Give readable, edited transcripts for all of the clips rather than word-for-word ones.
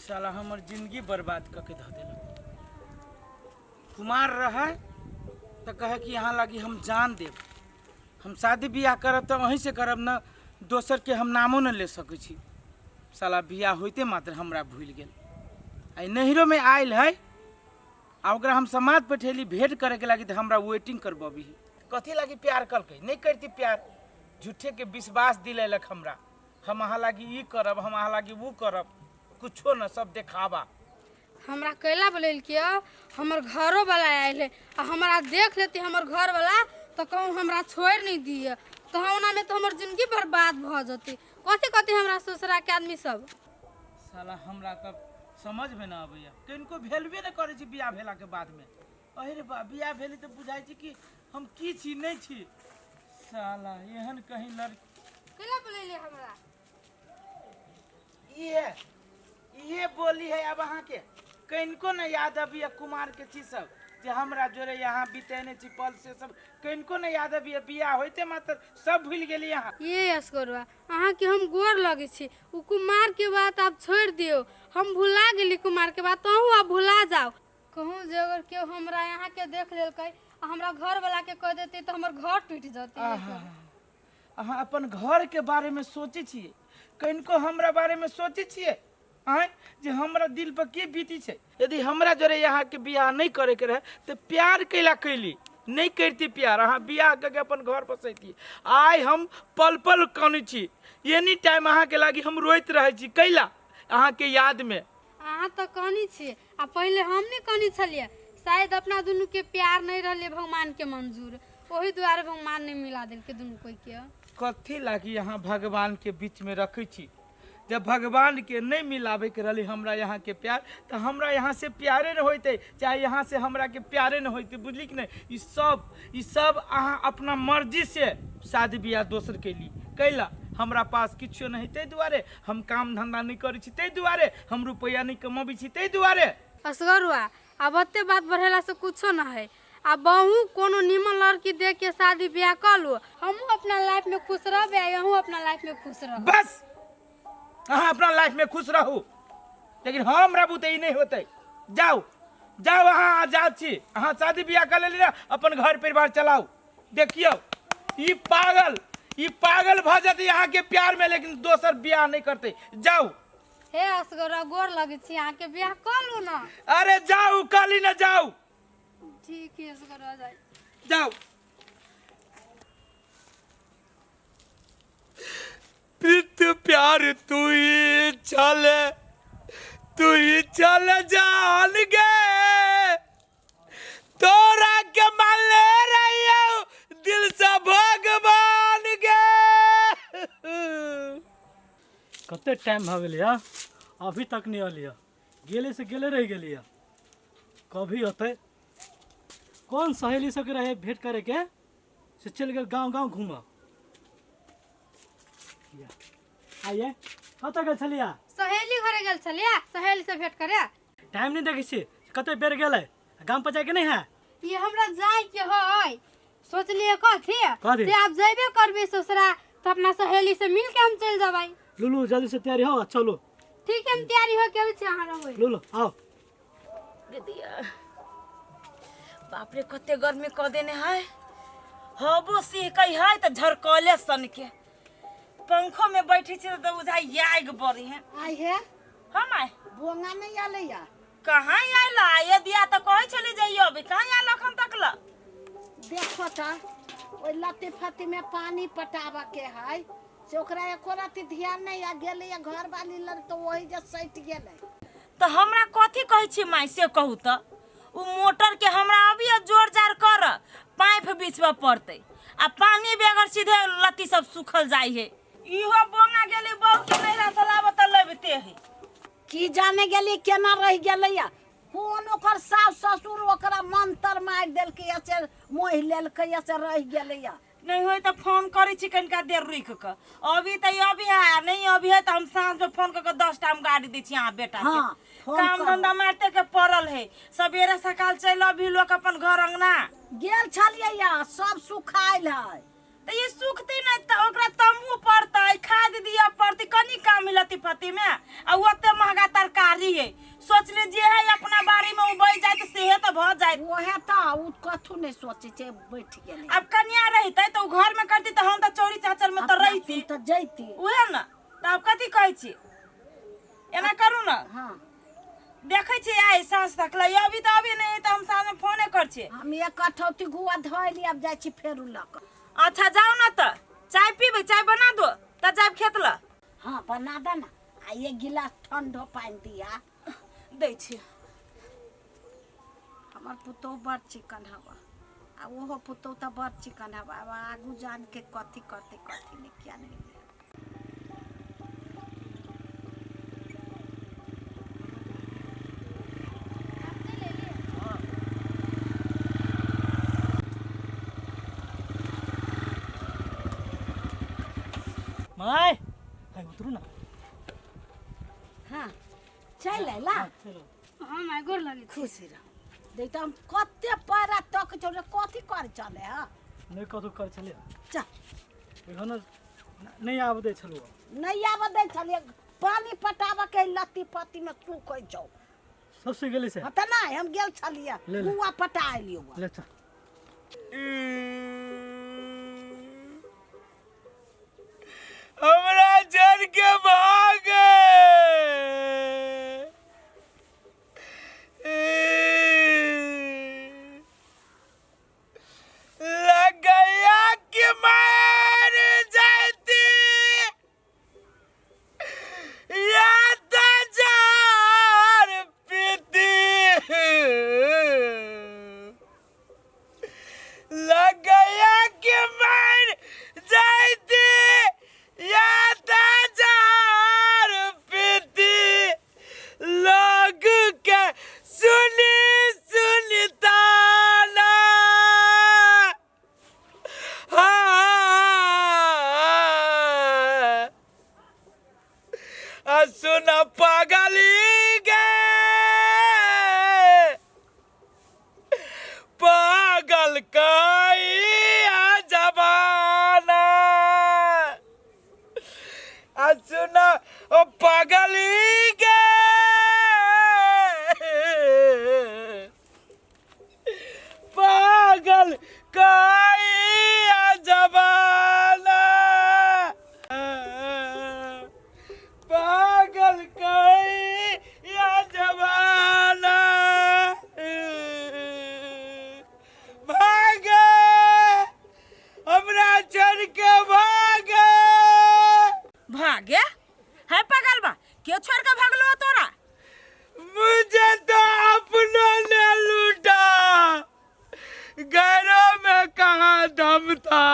साला हमर जिंदगी बर्बाद कऽ के धऽ देलक। कुमार रहै तऽ कहै कि यहाँ लागी हम जान देब, हम शादी बियाह करब तऽ अहीँसँ करब न, दोसरके हम नामो न ले सकै छी। साला बियाह होइते मात्र हमरा भूलि गेल। आ ई नैहरोमे आयल है आ ओकरा हम समाज पठेली भेंट करैके लागी तऽ हमरा वेटिंग करबबी। कथी लागी प्यार कलकै? नहि करती प्यार, झूठेके विश्वास दिलेलक हमरा, हम अहाँ लागी ई करब, हम अहाँ लागी ओ करब, कुछो न, सब देखावा। हमरा कैला बोलेलकै? हमर घरो वाला आयल है आ हमरा देख लेती हमर घर वाला तऽ कहूँ हमरा छोड़ि नहि दिए, तऽ ओनामे तऽ हमर जिंदगी बर्बाद भऽ जेतै। कथी कथी हमरा ससुराके आदमी सब। साला हमरा तऽ समझमे न अबैया, कनिको भेलबे नहि करै छै बियाह भेलाके बादमे। अरे रे बा, बियाह भेली तऽ बुझाइ छै कि हम की छी नहि छी। साला एहन कहीं लड़की कैला बोलेलियै हमरा? इहे इहे बोली है। अब अहाँके कनिको न याद अबैया कुमार के चीज सब जे हमरा जोरे यहाँ बितेने छी पल, से सब कनिको न याद अबैया? बियाह होइते मात्र सब भूलि गेली अहाँ। ये असगरवा, अहाँके हम गोर लगै छी, ओ कुमार के बात आब छोड़ि दियौ। हम भुला गेली कुमार के बात, अहूँ आब भुला जाउ। कहूँ जे अगर केओ हमरा यहाँके देख लेलकै आ हमरा घरवला के कह देतै तऽ हमर घर टूटि जेतै। आहा, अहाँ अपन घरके बारेमे सोचै छियै? कनिको हमरा बारेमे सोचै छियै आँय, जे हमरा दिल पर की बीती छै? यदि हमरा जोरे अहाँके बियाह नहि करैके रहै तऽ प्यार कैला कैली? नहि करती प्यार, अहाँ बियाह कऽ के अपन घर बसैती। आइ हम पल पल कानै छी, एनी टाइम अहाँके लागी हम रोइत रहै छी, कैला? अहाँके यादमे। अहाँ तऽ कहनी छियै आ पहिले हम नहि कहनी छलियै। शायद अपना दुनूके प्यार नहि रहलै भगवानके मंजूर, ओहि दुआरे भगवान नहि मिला देलकै दुनू कोइ के। कथी लागी अहाँ भगवानके बीचमे रखै छी? जब भगवानके नहि मिलाबैके रहलै हमरा यहाँके प्यार, तऽ हमरा यहाँ से प्यारे नहि होइतै, चाहे यहाँ से हमराके प्यारे नहि होइतै, बुझली कि नहि? ई सब अहाँ अपना मर्जी से शादी बियाह दोसर कैली। कैला? हमरा पास किछो नहि है ताहि दुआरे हम काम धंधा नहि करै छी, ताहि दुआरे हम रुपैआ नहि कमबै छी, ताहि दुआरे। असगरुआ, आब ओते बात बढ़ेला से कुछो न है। आ बहु कोनो नीमन लड़की देख के शादी ब्याह कर लू, हमहूँ अपना लाइफ में खुश रहबे आ अहूँ अपना लाइफ में खुश रहब। बस अहाँ अपना लाइफ में खुश रहू, लेकिन हम रहबू तऽ ई नहि होतै। जाउ जाउ, अहाँ आजाद छी। अहाँ शादी बियाह कर लेली ने, अपन घर परिवार चलाउ। देखियौ, ई पागल भऽ जेतै अहाँके प्यार में, लेकिन दोसर बियाह नहि करतै। जाउ। हे असगरुआ, गोर लगै छी अहाँके, ब्याह कर लू ना। अरे जाउ, कहली ने, जाउ। ठीक है असगरुआ, जाय। जाउ। प्रीत प्यार तू ही चले, तू ही चल जान गे, तोरा के मान ले रहियो दिल से भगवान गे। कते टाइम भऽ गेलै हँ, अभी तक नहि अलियै। गेले से गेले रहि गेलियै। कभी अतै? कोन सहेली सबके रहे भेंट करैके से चलि गेल गाँव गाँव घूमऽ। आइए, कतऽ गेल छलियै? सहेली घरे गेल छलियै, सहेली से भेंट करे। टाइम नहि देखै छियै कते बेर गेलै? गाम पर जाइके नहि है? ये हमरा जाय के है। सोचलिए कथी? कथी? से आब जइबे करबे ससुरा तऽ अपना सहेली से मिल के हम चलि जेबै। लुलु, जल्दी से तैयारी हो, चलू। ठीक है, हम तैयारी हो के अबै छी, अहाँ रहबै। लुलु, आओ। दीदिया, बाप रे, कते गर्मी कऽ देने है। हबो सिहकै है तऽ झरकले सन के। पंखो में बैठे छी तऽ बुझाइ आगि बड़ी है। आइ हे। हम आइ बोंगा नहीं आले या? कहाँ आयल? ये दिया तऽ कहै छली जइयो, अभी कहाँ आयल अखन तक ल? देखो तऽ, ओहि लत्ती फत्ती में पानी पटाबऽ के है, से ओकरा एको रत्ती ध्यान नहीं आ गेलै। घर वाली लग तऽ वही जे सटि गेलै। तऽ हमरा कथी कहै छी माय, से कहू तऽ? उ मोटर के हमरा अभी जोर जार कर पाइप बिछबऽ पड़तै आ पानी बगैर सीधे लत्ती सब सूखल जाइ है। इहो बोंगा गेली बहू के नैहरा से लाबऽ तऽ लबिते है। की जाने गेली केना रहि गेलै या कोन ओकर सास ससुर ओकरा मंतर मारि देलकै या से मोहि लेलकै या से रहि गेलै या। नहीं होय तऽ फोन करै छी कनिका देर रुकि कऽ। अभी तऽ अभी है, नहीं अभी है तऽ हम साँझ में फोन कऽ के 10 टा हम गाड़ी दै छी अहाँ बेटा के। हाँ, फोन काम करब। धंधा मारते के पड़ल है, सवेरे सकाल चलि अभी लोक अपन घर अंगना। गेल छलियै या, सब सुखायल है। तऽ ई सुखतै नहि तऽ ओकरा तम्बू पड़तै, खाद दिअ पड़तै, कनि काम मिलतै पतिमे। आ ओते महगा तरकारी है, सोचली जे है अपना बाड़ी में उबैज जाइत सेहे तऽ भऽ जाइत। ओहे तऽ ओ कथू नहि सोचै छै, बैठ गेलै। आब कनिया रहितै तऽ ओ घर में करती, तऽ हम तऽ चौरी चाचर में तऽ अपना रहिती। सुन तऽ जैती। उहे ने तऽ आब कथी कहै छी, एना करू ने। हँ, देखै छी आइ साँझ तक लै अभी तऽ अभी नहि तऽ हम साँझमे फोने कर छियै। हम एक कठौती गुआ धोइली, आब जाइ छी फेरू लऽ कऽ। अच्छा जाउ ने तऽ चाय पीबै? चाय बना दो तऽ जायब खेत लऽ। हँ, बना दे ने, आ एक गिलास ठंडो पानि दिया। दै छी। हमर पुतोहु बड़ चिकन हवा, आ ओहो पुतोहु तऽ बड़ चिकन हवा। आब आगू जान के कथी करतै कथी नहि, किया नहि गेलियै। My है, उतरू ना। हँ, चलि अयला? हाँ, चलो। हाँ माय, गोर लगै छी। खुशी रह। देख तऽ, हम कते पैरा तक छौ, कथी कर चले हँ? नहि कतहु कर छलै। चल। एखन नहि आबऽ दै छलहुँ। नहि आबऽ दै छलियै, पानि पटाबऽ के लत्ती पत्ती मे सुखै छौ। सब सुखि गेलै से। हँ तऽ नहि, हम गेल छलियै। ले ले। गुआ पटा एलियै। ले चल। हमरा छोड़ के भागे, लगैया कि मर जाती या तऽ जार पीती, लगैया कि मर जाती या तऽ जार पीती, लोग के सुनी सुनी ताना। हाँ, आ सुन पागली गे, पागल कई जमाना, आ सुन ओ पागली गे, पागल कई जमाना, पागल कई जमाना, भागे हमरा छोड़ के भागे। भागे है पागल बा, के छोड़ के भागलो तोरा? मुझे तो अपनों ने लूटा, गैरों में कहाँ दम था,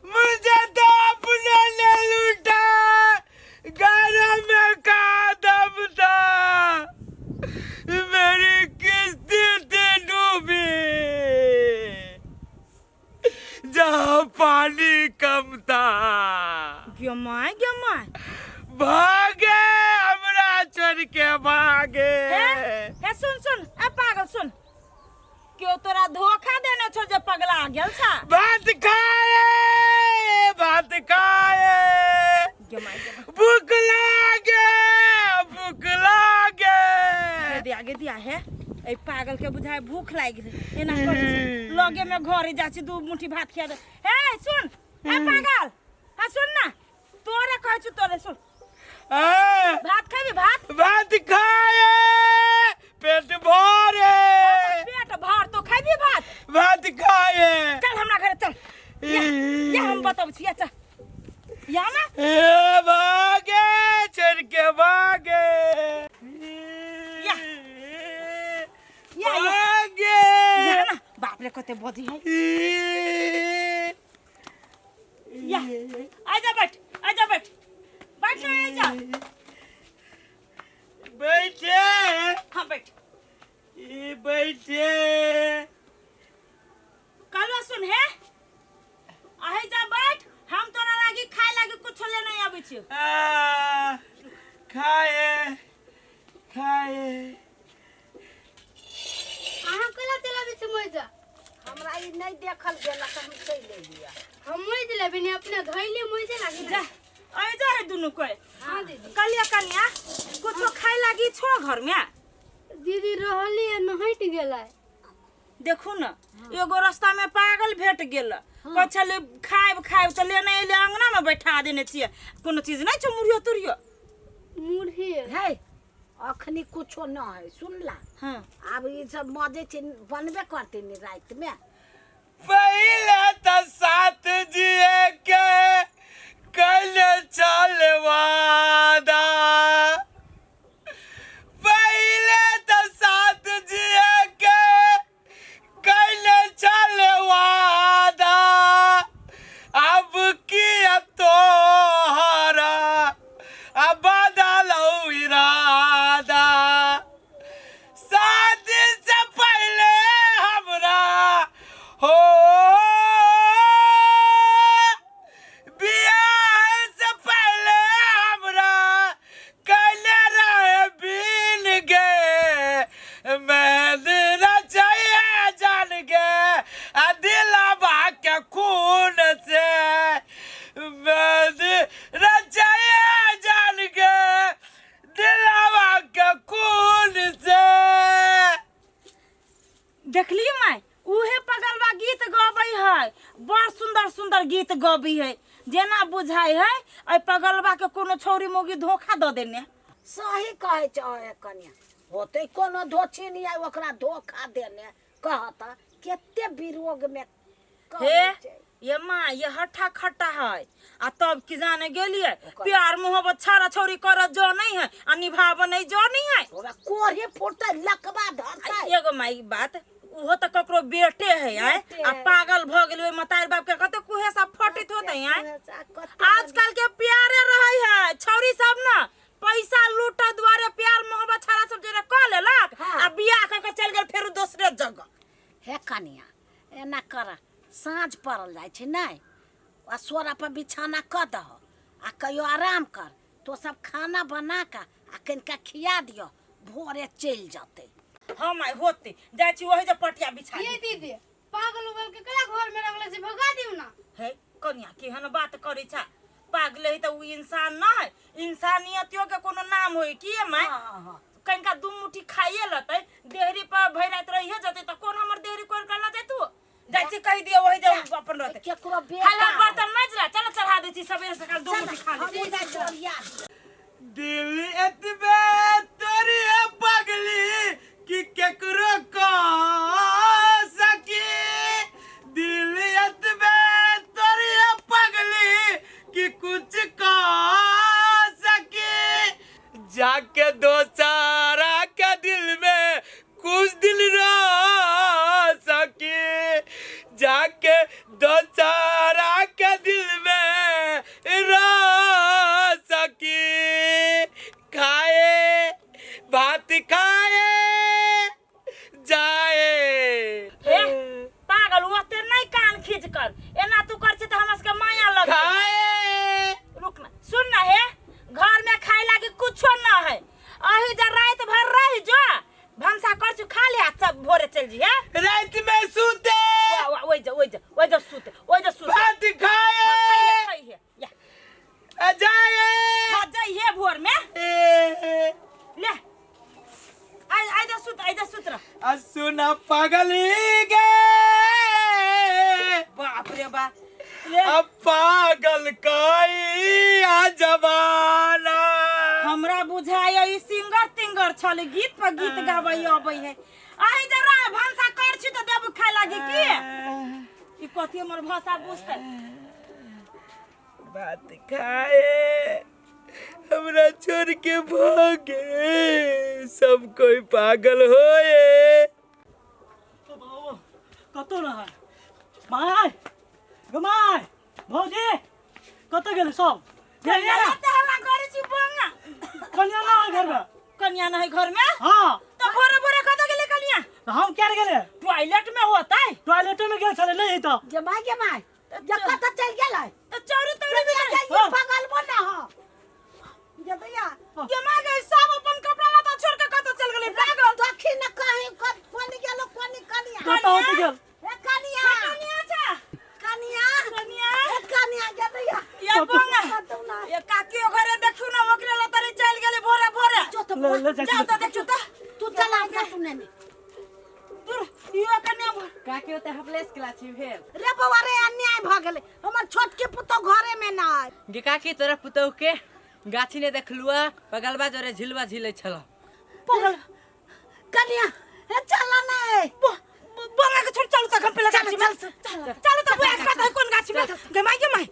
मुझे तो अपनों ने लूटा, गैरों में कहाँ दम था, मेरी किश्ती थी डूबी जहाँ पानी कम था। गे my, गे my. भागे हमरा छोड़ के भागे। हे हे, सुन सुन, ए पागल सुन, क्यों तोरा धोखा देने छो जे पगला गेल छा? भात खाए, भात खाए। गे my, गे my. भूख लागे, भूख लागे। गे दिया, गे दिया, हे ए पागल के बुझाय भूख लागि गेलै। एना करै छी, लगे में घरे जा छी, दू मुट्ठी भात खिया दे। हे सुन, ए पागल, हाँ सुन ना, तोरे कहै छु तोरे, सुन। ए, भात खेबी भात? भात खाए पेट भरे। पेट भर तो खेबी भात? भात खाए। चल हमरा घरे चल, या, या हम बताबै छी, या चल या ना। ए भागे छोड़ के भागे। या। या, या। भागे। या ना, बाप रे, कते बजी है। या, आजा बैठ, आजा बैठ, बैठ ना, आजा। बैठे। हाँ बैठ। ई बैठे। कहलो सुन, हे अहे जा बैठ, हम तोरा लागी खाए लागी कुछ ले नहीं आबै छियो। आ, खाए खाए। अहाँ केला चलाबै छी मोजा? हम हमरा ई नहि देखल गेल तऽ हम चलि एलियै। हम मोजि लेबै ने अपने धैले मोजे लागी। जा ऐ जा है दुनू कोई। हाँ दीदी। कहलिए कन्या कुछो खाय लागी छो घर में? दीदी रहली है नहट गेलै। देखू न एगो रास्ता में पागल भेट गेल, कहै छलै खायब खायब तऽ लेने एलै अंगना में बैठा देने छियै, कोनो चीज नहि छौ मुड़ियो तुड़ियो? मुरही है। है अखनी कुछो न है सुनला। हाँ आब ई सब मजे छै बनबे करते नि राति में। पहले तो साथ जिए के कैले चल वादा, पहले तो साथ जिए के कैले चल वादा, अब किया तोहरा अब बदलौ इरादा, शादी से पहले हमरा हो बियाह से पहले हमरा कैले रहे बिन गे, मेहंदी रचैया जान गे आ दिलवा के खून से, मेहंदी रचैया जान गे दिलवा के खून से। देखलिए माय उहे पगलवा गीत गबै है, बड़ सुंदर सुंदर गीत गबै है, जेना बुझाइ है एहि पगलवा के कोनो छौरी मौगी धोखा दऽ देने। सही कहै छौ हे कन्या, होतै कोनो धोछी नहि ओकरा धोखा देने, कहत कते विरोग में हे ये माँ ये हट्ठा खट्टा है आ तब की जाने गेलिए प्यार मोहब्बत छाड़ा छौरी कर जो नहीं है आ निभाव नहीं जो नहीं है। ओकरा कोढ़ी फुटतै लकवा धरतै। एगो माई बात उहो तऽ ककरो बेटे है आय आ पागल भ गेल ओहि मतार बाप के कते कुहेसा फटित होतै आय। आजकल के प्यारे रहै है छौरी सब ना पैसा लूट दुआरे प्यार मोहब्बत छाड़ा सब जेना कह लेलक आ बियाह कऽ के चलि गेल फेर दोसरे जगह। हे कनिया एना कर, साँझ पड़ल जाइ छै नहि, आ सोरा पर बिछाना कऽ दहो आ कहियो आराम कर, तो सब खाना बना कऽ आ कनिका खिया दियो, भोरे चलि जतै। हम आइ होते जाइ छी ओहि जे पटिया बिछा ये दीदी पागल उगल के कला घर में रखले छी, भगा दियो ना। हे कनिया केहन बात करै छा, पागल है तऽ उ इंसान न है, इंसानियतियो के कोनो नाम होई की माय? कनिका दू मुट्ठी खाइए लतै, देहरी पर भरि राति रहिए जतै तऽ कोन हमर देहरी कोर कर ला जैतू? जाइ छी कहि दियौ वही जे अपन रहतै। केकरो बेटा खाला बर्तन माजला चलो चढ़ा दै छी सबेरे सकाल दू मुट्ठी खा लै। हमहूँ जाइ छी ओरिया दियौ। दिल एतबे तोरी पगली कि केकरो कह सकी, दिल एतबे तोरी पगली कि कुछ कह सकी, जाके दोसारा के दिल में कुछ दिल रह सकी, जाके दोसारा के दिल में रह सकी, खाए भात खाए जाए। हे पागल ओते नहीं कान खींच कर एना तू कर छी त हमरा सबके माया लग खाए रुक ना सुन ना, हे घर में खाए लागी कुछो न है, अही जा रात भर रह जो भनसा कर छु खा ले आ सब भोरे चल जी। हे रात में सूते वाह वाह ओइ जा ओइ जा ओइ जा सूते ओइ जा सूते भात खाए खाई हे या जाए हां जाई हे भोर में ए ले आई आई जा सुत आई जा सुत रह। आ सुना पागली गे बाप रे बाप ले अब पागल काई आ जमाना। हमरा बुझाय ई सिंगर तिंगर छल गीत पर गीत गाबै अबै है। आइ जरा भनसा कर छी त देब खाय लागी की ई कथी हमर भाषा बुझतै? भात खाए हमरा छोड़ के भागे सब कोई पागल होए। कतौ न है my go my भौजी कतौ गेलै सब? कन्या हल्ला करै छी बंगा। कन्या ना है घर में? कन्या ना है घर में? हाँ। तो भोरे भोरे कतौ गेलै कन्या? हम क्या गेलै? टॉयलेट में होतै। टॉयलेट में गेल छलै नहीं तो। गे my गे my जे कतौ चलि गेलै? तो चोरी तोरी भी गे ई पागल बना हो गे दैया। गे my गे सब अपन कपड़ा लत्ता छोड़ के कतौ चल गेलै पागल। दखी न कहीं कोन गेलो कोन कनिया कतौ होते गेल? ए कनिया ले जाइ जाओ छी तो देखू तो तू चल अपना सुने में दूर इहो कन्या काकी ओते हपलेस क्लास छी भेल रे बौआ रे अन्याय भऽ गेलै हमर छोटकी पुतहु घरे में ना आय गे काकी तोरा पुतहु के गाछी ने देखलुआ बगलबा जोरे झिलवा झिलै छल पगल कनिया हे चल ना ए बंगा के छोड़ चलू तक हम पहले गाछी में चलू तो बुआ कहता है कौन गाछी में गे माई गे माई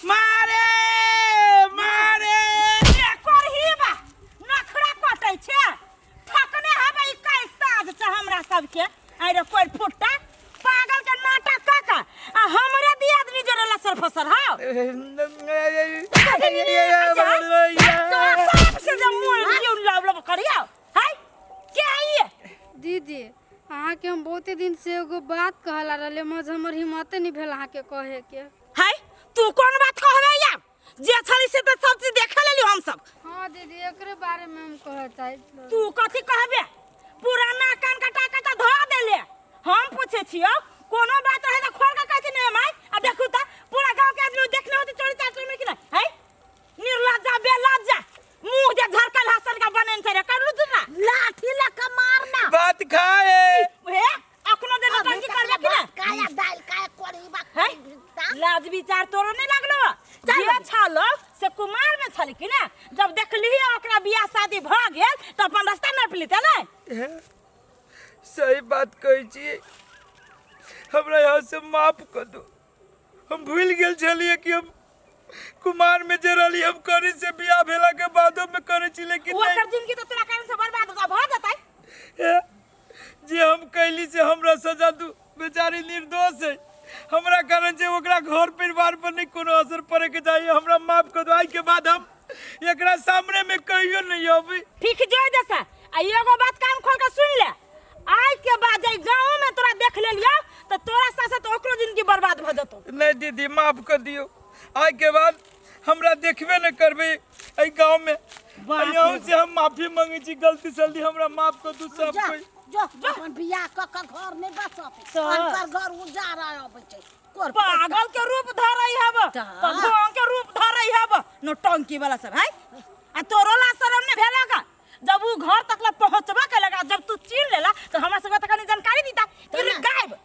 मारे मारे ए करही बा नखरा कटै छै ठकने हबै ई काल्हि साँझ छै हमरा सबके आइ रे कोइ फुट्टा पागल के नाटक कऽ कऽ आ हमरे दियादनी जोड़े लसर फसर हौ तोरा साफ से जे मुँह दियौ लब लब करियौ है के आइए दीदी अहाँके हम बहुते दिन से एगो बात कहला रहले मज हमर हिम्मते नहीं भेल अहाँके कहे के है तू कोन बात कहबे या जे छली से तऽ सब चीज देखे लेली हम सब हाँ दीदी एकरे बारे में हम कहे चाहैत रहली। तू कथी कहबे पुराना कान कटा कटा धो देले हम पूछे छियो कोनो बात रहे त खोल के कहती नहीं माई आ देखू त पूरा गांव के आदमी देखने होते चोरी चाटर में कि नहीं है निर्लज्जा बेलज्जा मुंह जे झरकल हसन का बनेन छै रे करलू तू ना लाठी लऽ कऽ मारना बात खाए हे अखनो जे नौटंकी करबे कि ना काया दालि काया कोरी बा है लाज विचार तोरो नहीं लागलो जे छल से कुमार में छल कि ना जब देखली ओकरा बियाह शादी भ गेल त अपन रास्ता नापि लेते ने सही बात कहै छी हमरा यहाँ से माफ कर दो हम भूल गेल छलियै कि हम कुमार में जे रहली हम करे से बियाह भेला के बादो में करे छी लेकिन नहीं। ओकर जिंदगी तो तोरा कारण से बर्बाद भऽ जेतै हे, जे हम कैली से हमरा सजा दू बेचारी निर्दोष है हमरा कारण से ओकरा घर परिवार पर नहीं कोनो असर पड़े के चाहिए हमरा माफ कर दो आई के बाद हम एकरा सामने में कहियो नहीं अभी ठीक जो जैसा आ एगो बात कान खोल के सुन ले आज के बाद जाई गाँव में तोरा देख लेलियो तो तोरा साथ साथ ओकरो जिंदगी बर्बाद भऽ जेतौ नहीं दीदी माफ कर दियो आज के बाद हमरा देखबे न करबे एहि गाँव में यहाँ से हम माफी मांगे छी गलती सलती हमरा माफ कर दू सब जा कोई जो अपन बियाह कऽ कऽ घर नहि बसत अनकर घर उजाड़ अबै छै कोर पागल के रूप धरै हब तऽ। पगों के रूप धरै हब नौटंकी वाला सब है आ तोरो ला शरम ने भेला का जब उ घर तक ला पहुंचबा के लगा जब तू चीन लेला तो हमरा